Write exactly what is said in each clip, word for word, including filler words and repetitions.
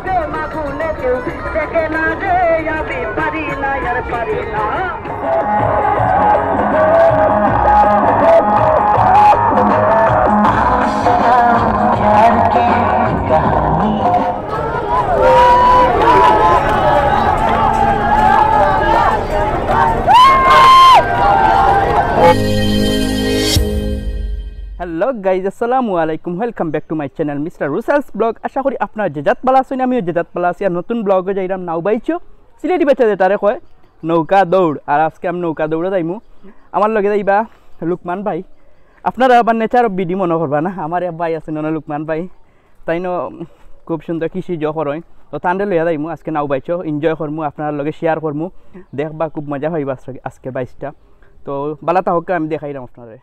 প্রেম আগুনে কেউ দেখে না রে, আমি পারি না আর পারি না। Hello guys, আসসালামু আলাইকুম। Welcome back to my channel, Mister Rusal's Vlog। আশা করি আপনারা যে জাত ভালা আছইন, আমিও যে জাত ভালা আছি। আর নতুন vlog-ও যাইরাম নাও বাইচো, সিলেটি ভাষায় যেটারে কয় নৌকা দৌড়। আর আজকে আমি নৌকা দৌড়ো যাইমু। আমার লগে যাইবা লুকমান ভাই। আপনারা আবার nature of বিডি মনো করবা না, আমার এক ভাই আছে নন লুকমান ভাই, তাইনও খুব সুন্দর কৃষিজ করইন। তো তানরে লইয়া যাইমু আজকে নাও বাইচো, enjoy করমু, আপনারার লগে share করমু, দেখবা খুব মজা পাইবা আজকে, আজকে বাইচটা। তো ভালা থাকউক্কা, আমি দেখাইরাম আপনারারে।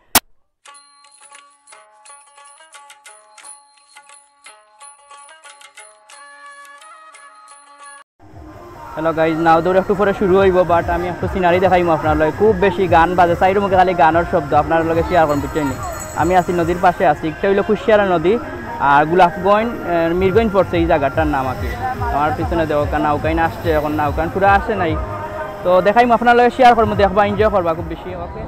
Hello guys, নাও দৌড় একটু পরে শুরু অইবো, but আমি একটু scenery দেখাইমু আপনারার লগে। খুব বেশি গান বাজে, চাইরো মুখে খালি গানর শব্দ, আপনারার লগে share করমু, বুঝছইন নি? আমি আছি নদীর পাশে আছি, একটা অইলো কুশিয়ারা নদী, আর গোলাপগঞ্জ, এ, মিরগঞ্জ পড়ছে এই জাগাটার নাম আর কি। আমার পিছনে দেখউক্কা নাউকাইন আসছে, এখন নাউকাইন পুরা আসে নাই। তো দেখাইমু আপনারার লগে, share করমু, দেখবা, enjoy করবা খুব বেশি। Okay।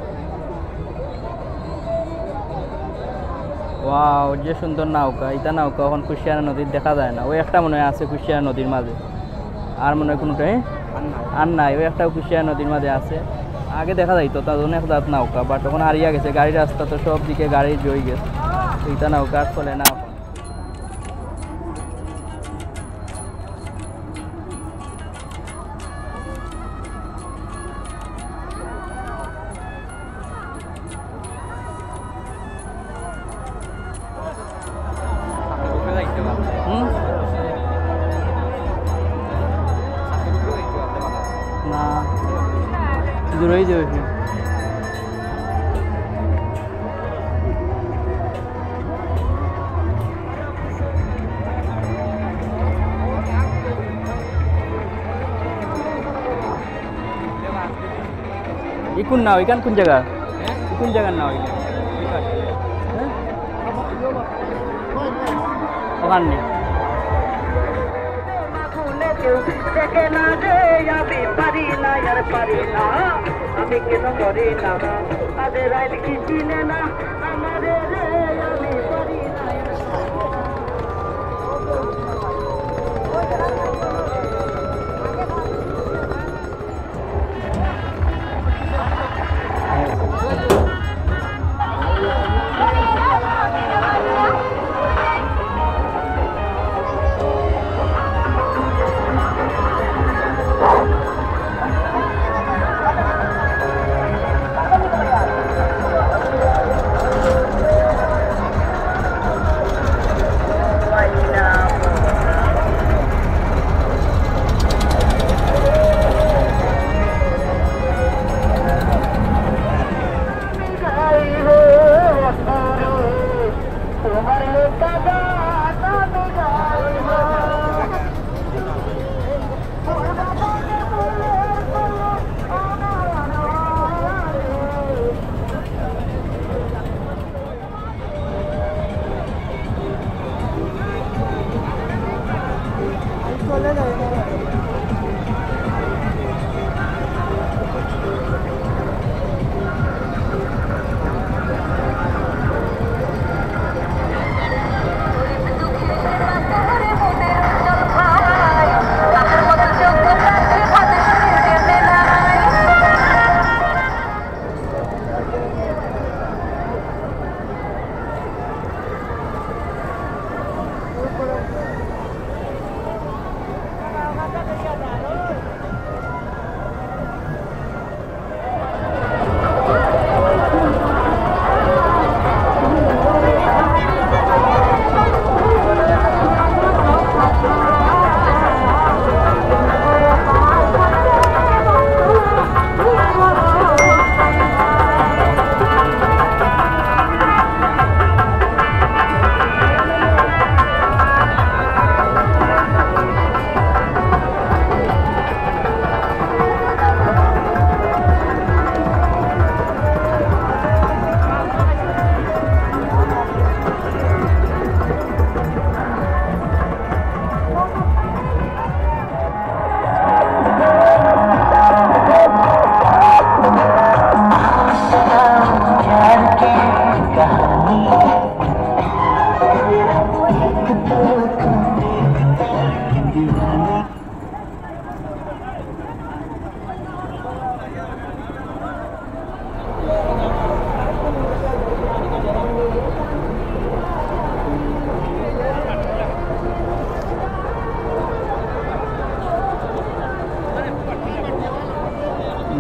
Wow, যে সুন্দর নাউকা, ইটা নাউকা এখন কুশিয়ারা নদীত দেখা যায় না। ওই একটা মনে হয় আছে কুশিয়ারা নদীর মাঝে, আর মনে হয় কোনোটাই আর নাই। আর নাই, ওই একটা কুশিয়ারা নদীর মাঝে আছে। আগে দেখা যাইতো, তার জন্য এক জাত নাউকা, but এখন হারিয়া গেছে। গাড়ির রাস্তা তো সব দিকে গাড়ি জই গেছে, তো ইটা নাউকা আর চলে না এখন। হুম? না, দূরেই যাবে। ই কোন নাও, ইখান কোন জাগা? ই কোন জাগার নাও ইখান? হ্যাঁ? ওখান নি। দেখে না রে, আমি পারি না আর পারি না, আমি কেন মরি না? আজ রাত কি চিনে না, আমারে রে, আমি পারি না।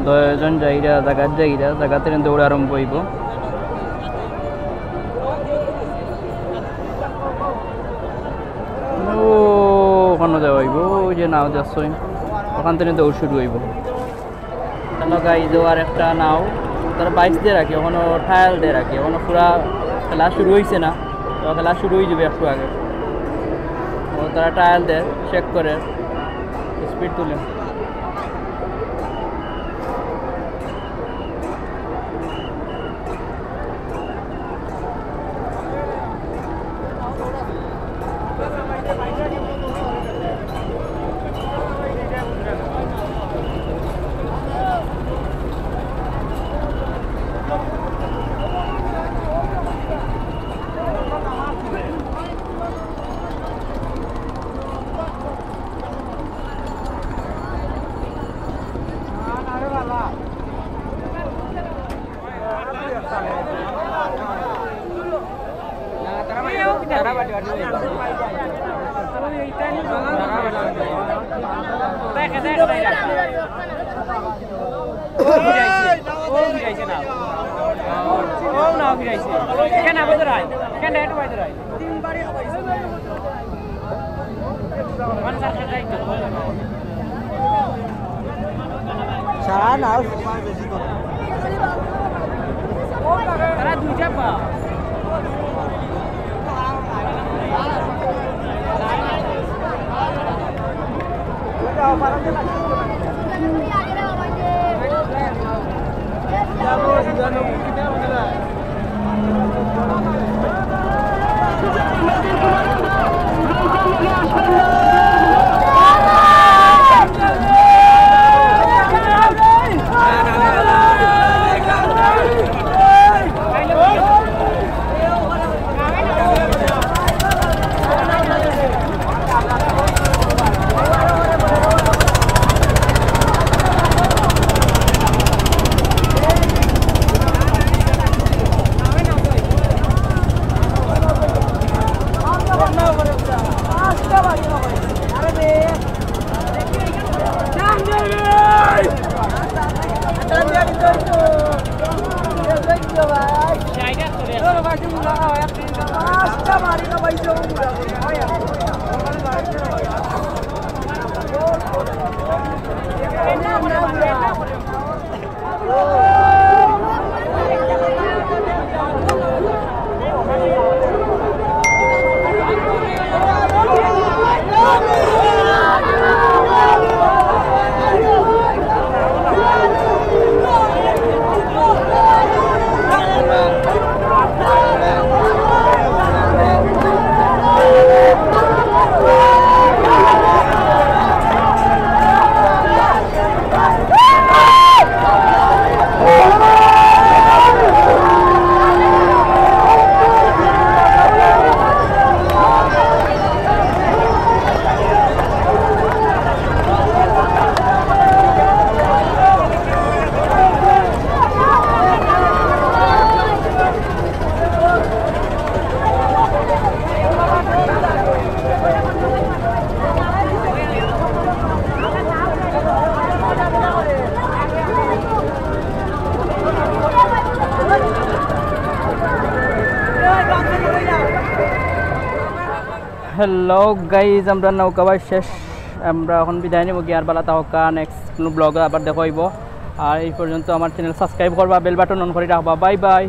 তো এজন যাইরা, জাগাত যাইরা, জাগাত থেকে দৌড় আরম্ভ অইবো। ও, ওখানো যাওয়া অইবো, ওই যে নাও দেখছইন, ওখান থেকে দৌড় শুরু অইবো। হ্যালো গাইজ, ও আর একটা নাও, তারা বাইস দিয়া রাখে, ওখানো ট্রায়াল দিয়া রাখে, ওখানো পুরা খেলা শুরু অইছে না, তো খেলা শুরু অই যাইবো একটু আগে। ও তারা ট্রায়াল দেয়, চেক করে, স্পিড তুলে। হ্যালো গাইজ, আমরা নৌকা বাইচ শেষ, আমরা এখন বিদায় নিব গিয়া। আর বালা থাকউক্কা, নেক্সট কোনো ব্লগে আবার দেখা অইবো। আর এই পর্যন্ত আমার চ্যানেল সাবস্ক্রাইব করবা, বেল বাটন অন করি রাখবা। Bye bye.